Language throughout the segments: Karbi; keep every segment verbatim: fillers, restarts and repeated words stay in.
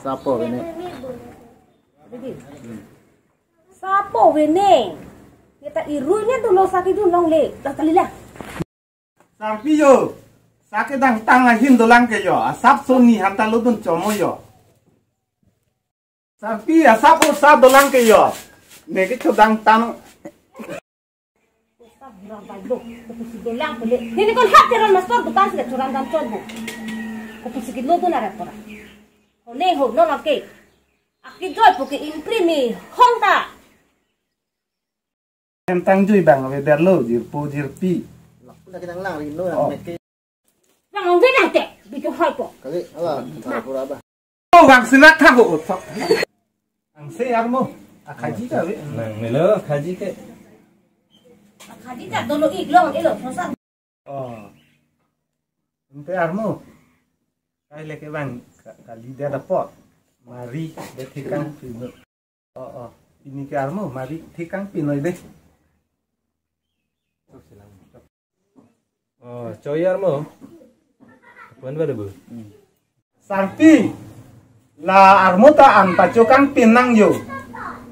Sapo bene. Sapo bene. Kita iruinya dulu sakit dulu le. Lah kali lah. Sarpi yo, sake dangtang ahin dolang ke yo, asap soni hanta lodun chomo yo. Sarpi asap o sa dolang ke yo, ne ke chodang tang. Asap burang bailo, kopusi dolang pule. Nini kon hak teron mastor dukan sila churan dan chon bo. Kopusi ke lodun are pora. Hone ho, non oke. Aki joy puke imprimi hong ta. Entang jui bang ave berlo, jirpo jirpi. Lak pula kita ngelang rindu Oh. Yang meke. Bang, ang bina te, bitu hoi po. Kali, ala, kita pura bah. Oh, bang sinak thang ho utok. Ang se armo, akaji ka ve. Nang melo, akaji ke. Akaji ta dolo ik long ilo, sosa. Oh. Ante armo. Kai leke bang, ka-, kali dia dapot. Mari, dia tikang pino. Oh, oh. Ini ke armo, mari tikang pinoi deh. Oh, choi armo. Apun baru bu. Sarpi, la armo ta an pachokang pinang yo.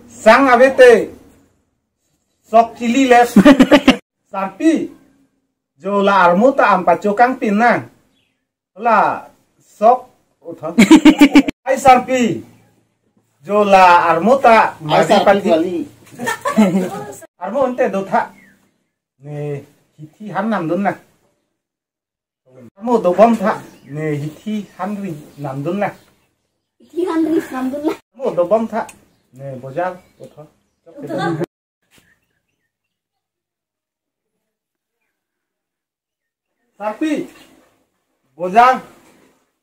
Sang avete sok chili les. Sarpi, jo la armo ta an pachokang pinang. La sok uthon. Ai sarpi. Jo la armo ta Ai mari sarpi pati. Kali. Armo ante dotha. Ne hithi han namdun na. Armo dobom tha. Ne hithi han ri namdun na. Hithi han ri namdun na. Armo dobom tha. Ne bojar uthon. Sarpi. Bojar.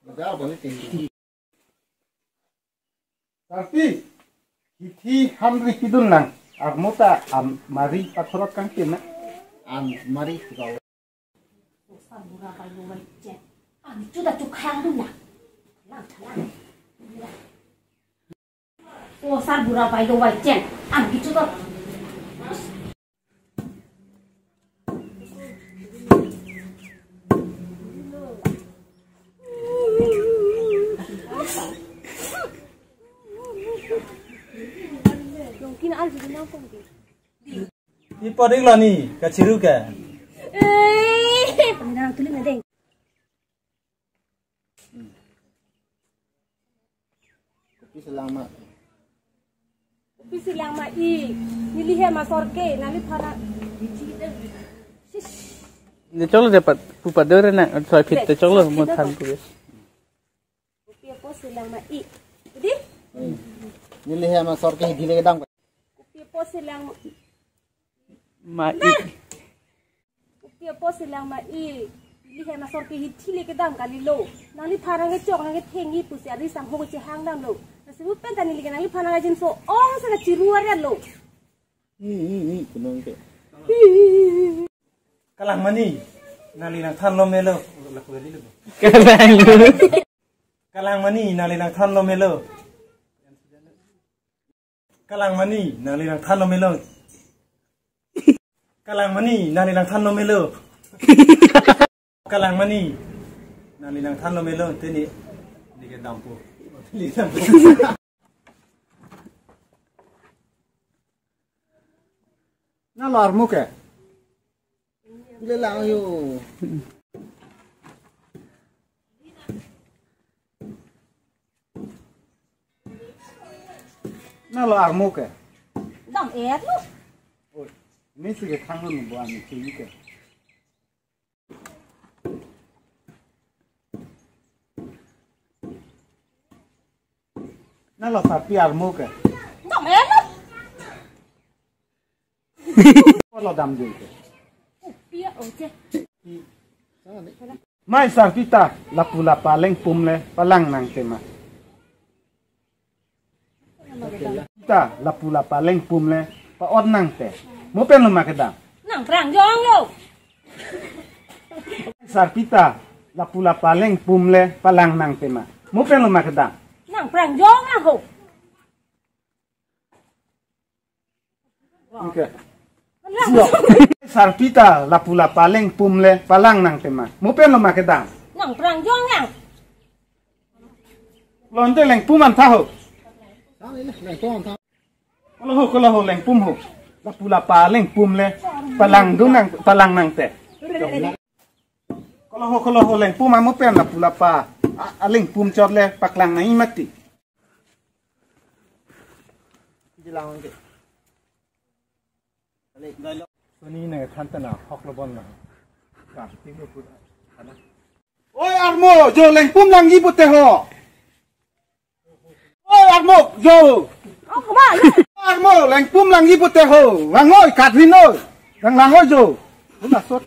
Bojar boni tinggi. Sarpi. Hithi han ri pidun nang. Armo ta an mari pathorot kangpin na. An mari kau. Osar bura bailo wai chen. An chuda chukhang dun na. Lang lang. Osar bura bailo wai chen. An kichu to. Longkin al jidina kong di. Ipo ding lo ni, kachiru ke? Eh, pernah tuling adeng. Kopi selang ma. Kopi selang ma i. Neli hem asor ke, nangli phana. Shish. Ne cholo dapat pupa dore na, try fit te cholo mo than pu. Kopi apo selang ma i. Jadi? Neli hem asor ke hidi le kedam. Kopi apo selang ma i. Kopi apo selang ma i. Neli hem asor ke hithi le kedam kalilo. Nangli phana ke chok nangke thengji pusi ari sang ho ke chehang damlo. Nasi bu pen ta neli ke nangli phana ke jinso ong sa kachiru ari lo. Hi, hi, hi, kunang ke. Kalang mani, nangli nangthan lo melo. Kalang. Kalang mani, nangli nangthan lo melo. Kalang mani, nangli nangthan lo melo. Kalang mani, nangli nangthan lo melo. Kalang mani, nangli nangthan lo melo, teni, ni ke dampo. Ni dampo. Na lo armo ke? Ile lang yo. Na lo armo ke? Dam er lo. Oi, ni si ke thang lo ni bo ani ke ke. Na lo sarpi armo ke? Dam er lo. Ko lo dam jui ke? Pia oje. Mai sarpi ta lapu la paleng pum le palang nang tema. Ta lapu la paleng pum le pa-on nang te. Mo pen lo ma kedam. Nang prang jong lo. Sarpi ta lapu la paleng pum le palang nang tema. Mo pen lo ma kedam. Nang prang jong lo ho. Oke. Sarpi ta lapu la paleng pum le palang nang tema. Mo pen lo ma kedam. Nang prang jong yang. Lonte lengpum antha ho. Sang ini, lengpum antha. Kolo ho, kolo ho, lengpum ho. Lapu lapa lengpum le. Palang dunang, palang nangte. Kolo ho, kolo ho, lengpum amo pen lapu lapa. A, a lengpum chot le paklang nangji mati. Jilang ke. Soni nang than tana hok lo bon na. Ka, ting lo put. Ana. Oi armo, jo lengpum langji pute ho. Oi armo, jo. Oh, koma, ya. Armo, lengpum langji pute ho. Vangoi, kadwin oi. Vang vangoi jo. Bula sot.